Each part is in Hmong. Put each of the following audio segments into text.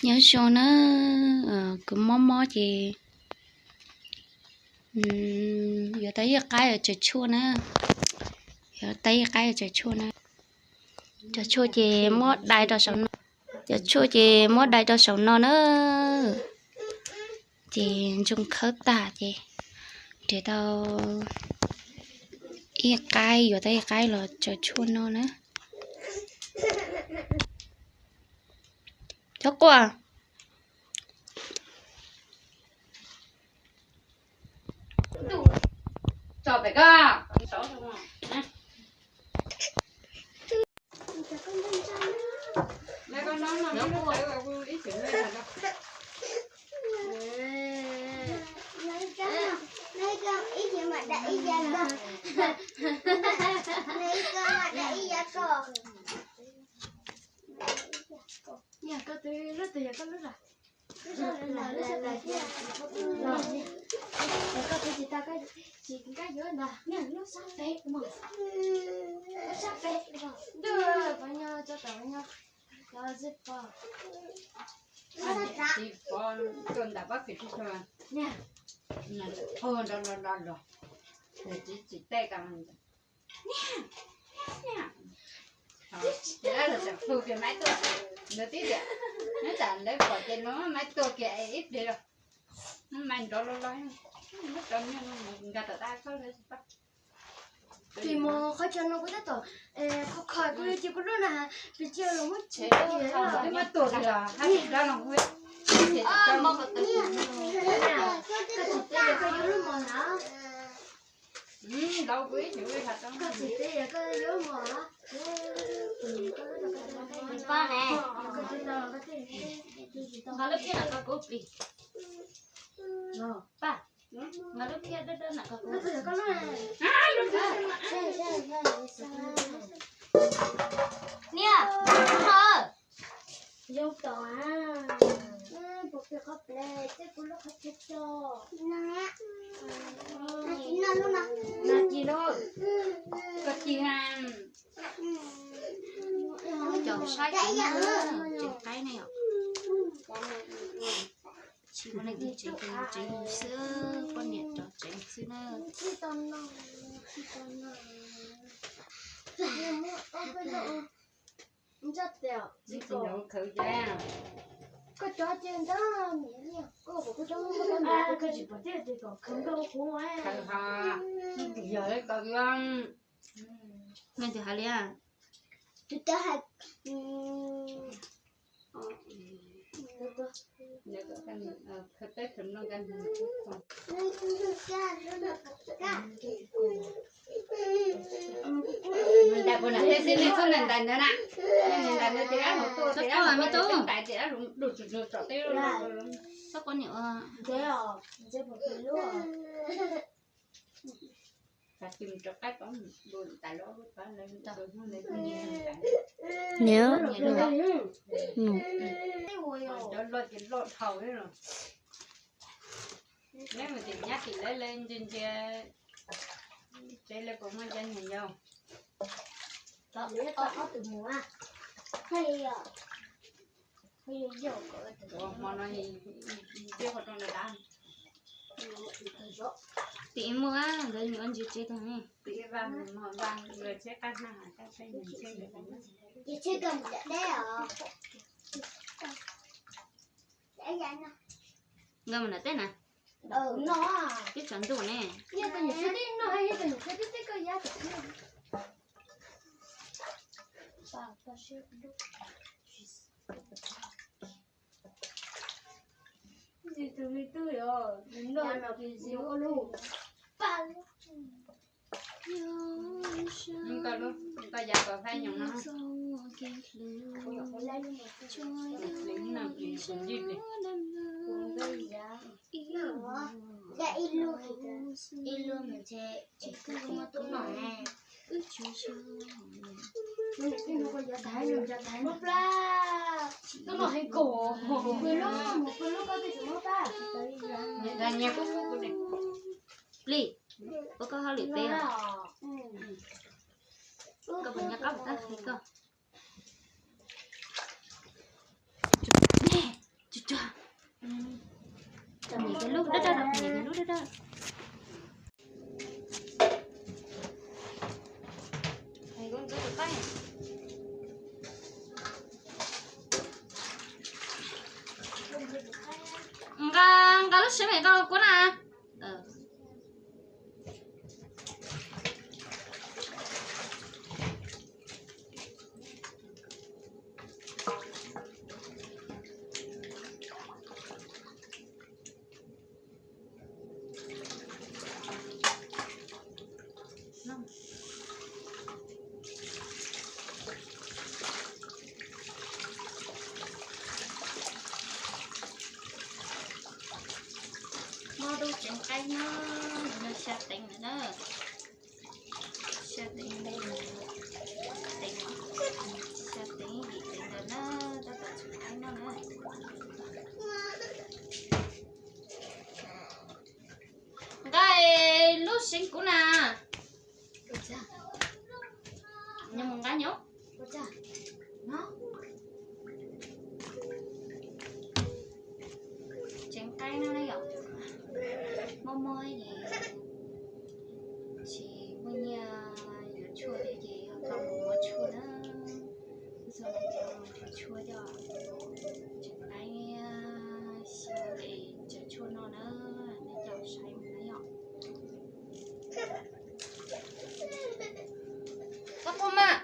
Nyob zoo na, kuv mob mob ces yuav tau ib qaib tsaws tshuaj na, yuav tau ib qaib tsaws tshuaj na. Cov tshuaj ces muab dai rau saum no, cov tshuaj ces muab dai rau saum no na, ces ntsoog khawb tag ces nrhiav tau ib qaib, yuav tau ib qaib los tsaws tshuaj no na. Cov quaj. Tsis pov tuaj nram pob kws tsis tshua, hu nrov nrov nrov los, nws tsis tsis teb ko. Los tseem hu kiag Maiv tuaj, ntawd tib tiam, nyob tsam lawv pom ces los Maiv tuaj kiag ib pliag los, Maiv nrov los los, muab tso nyiaj nkag tom tab khawb lawv tsis pab. Tis mos qhov chaw no kuv tab tom kho kho kuv yuav cia kuv lub na, pes tsawg los muab tsev twb muab tuaj kiag los hab tsis dab los hu. Koj tsis teb koj yuav lub mos na. Koj tsis teb koj yuav lub mos na. Nqa lub phiab na koj kuv plis. Paj, nqa lub phiab dawb dawb na koj kuv. Niam, zoo tom, puas pom qhov ple, tej kuv lub qhov chaw tso. Ci lub, koj ci ha. Cov saib tsev qaib ne yom. Tsis muaj leej twg tsev, tsev xwb, poj niam rov tsev xwb na. Koj cov ces ntag, koj tsis pom tias tes kom khawv nkaus kuv. Yog li ko, leej twg hais li? Tus twg hais? Ntais puas ntais thiab xwb, nej txhob ntais ntais ntawd na. Ntais ntawd ces dab hauv tuaj ces dab hauv tuaj, ntais ces dab hauv tuaj tsom teb. Txhob koj niam. Niam, cov loj ces loj dhau li los. Neb mus tim nyab tim lawv, lawv ntsia ntsia tsev lawv puas muaj cov niag yau. Hmo no ntiab qhov rooj no dab. Tim muaj nkawd mus ua ntsis tsev tag ne. Tim vaj mus vaj nkawd tsheb qab hnab, tab tsheb ntseb. Ces tsheb koj mus deb os. Nkawd mus nram teb na. Twb tsaus ntuj ne. Koj yav kom faib nyoos no. Ib lub, ib lub ntshe tsis muaj tub no ne. Tub no heev kawg. Nyias kub kub kuv ne. Plis, ua koj hauj lwm peb os. Koj puas nco qab puas tab hais koj? Cog, cog lub dawb dawb, lub dawb dawb. Nqa, nqa lub siab me nqa kuv na. Muaj lub tsev qaib no, no xya teev ntawd na. Xya teev, teev, xya teev yim teev ntawd na, tab tom tsev qaib no na. Nqa lub seev kuv na. Nyob mus nqa nyob. Tsev qaib no na yom, mob mob es tsis muaj nyiaj yuav tshuaj thiab ces ho tau mus muab tshuaj na. Txog no ces ho mus yuav tshuaj coj, tsev qaib xyoo es tsev tshuaj no na, nej coj saib mus na yom. Koj puas mas?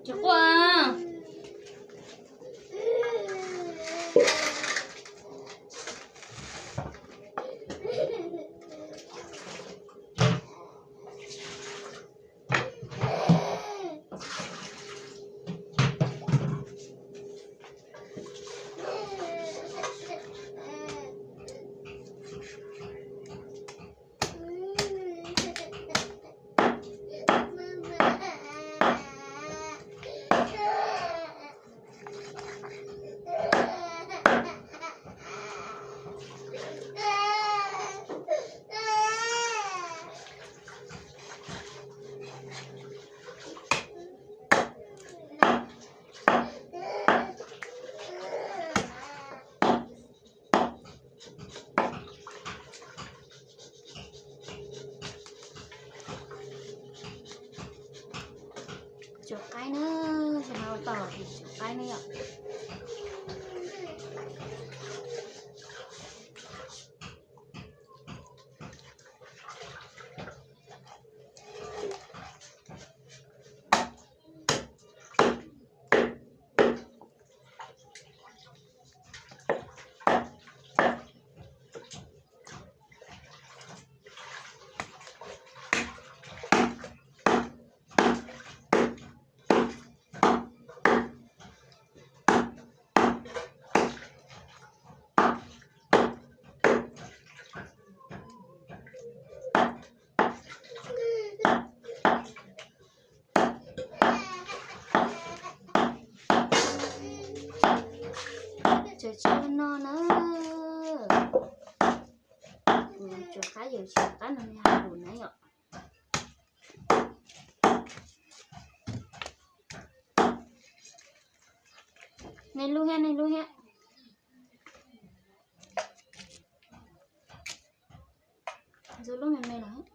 Tsis quaj. Tsev qaib na, tsev qaib na yom. Tsev tshuaj no na. Kuv tsev qaib yawm tsev qaib no yog kuv na yom. Nej lub thiab, nej lub thiab. Ntxuav lub me me los.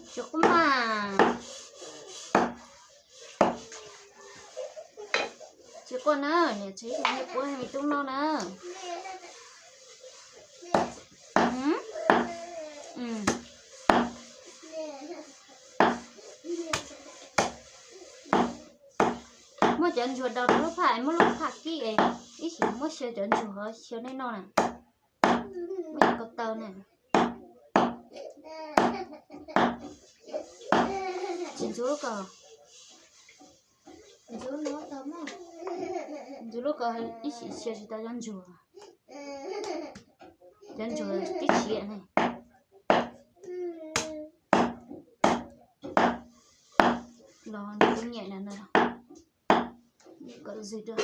Tsis quaj mas. Tsis quaj na, niam tsev ib tug me tub noj na. Muab cov ntsuag daus rau lub phaj, muab lub phaj kib es ib sim muab Xyaw cov ntsuag xyaw nej noj na. Muab cov ko taw na. Tsis ntxuav lub ko. Ntxuav lub ko ib sim xyaw tsis tau cov ntsuag. Cov ntsuag twb tshiav ne. Los nws kuv nyiam na no. Kom zwm rau.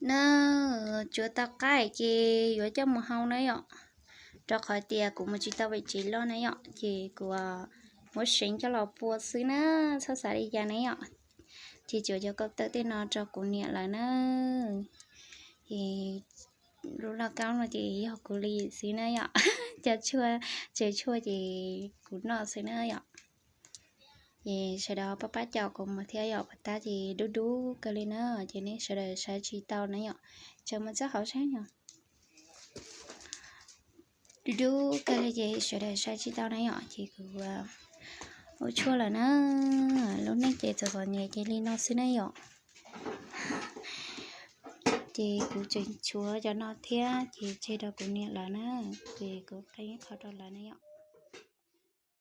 Na, tsuav tau qaib ces yuav coj mus hau na yom. Rau qhov tias kuv mus tsis tau pem tsev loj na yom, ces kuv muab seev coj los pua xwb na, txhob xav li cas na yom. Ces tsuav cov ko taw tej no rau kuv niam lawv na. Ces lub lauj kaub no ces yog kuv li xwb na yom. Cov tshuaj, tsev tshuaj ces kuv noj xwb na yom. Ces sawv daws pab pab caum kuv mus thiab yom, puas tab ces dub dub kawg li na, ces nej sawv daws saib tsis tau na yom. Tseem mus txog hauv saib yom. Dub dub kawg li ces sawv daws saib tsis tau na yom, ces kuv ua tshuaj lawm na. Lub neej ces txom txom nyem ces li no xwb na yom. Ces kuv tseem tshuav cov no thiab ces tseg rau kuv niam lawv na, ces kuv qhib qho rau lawv na yom.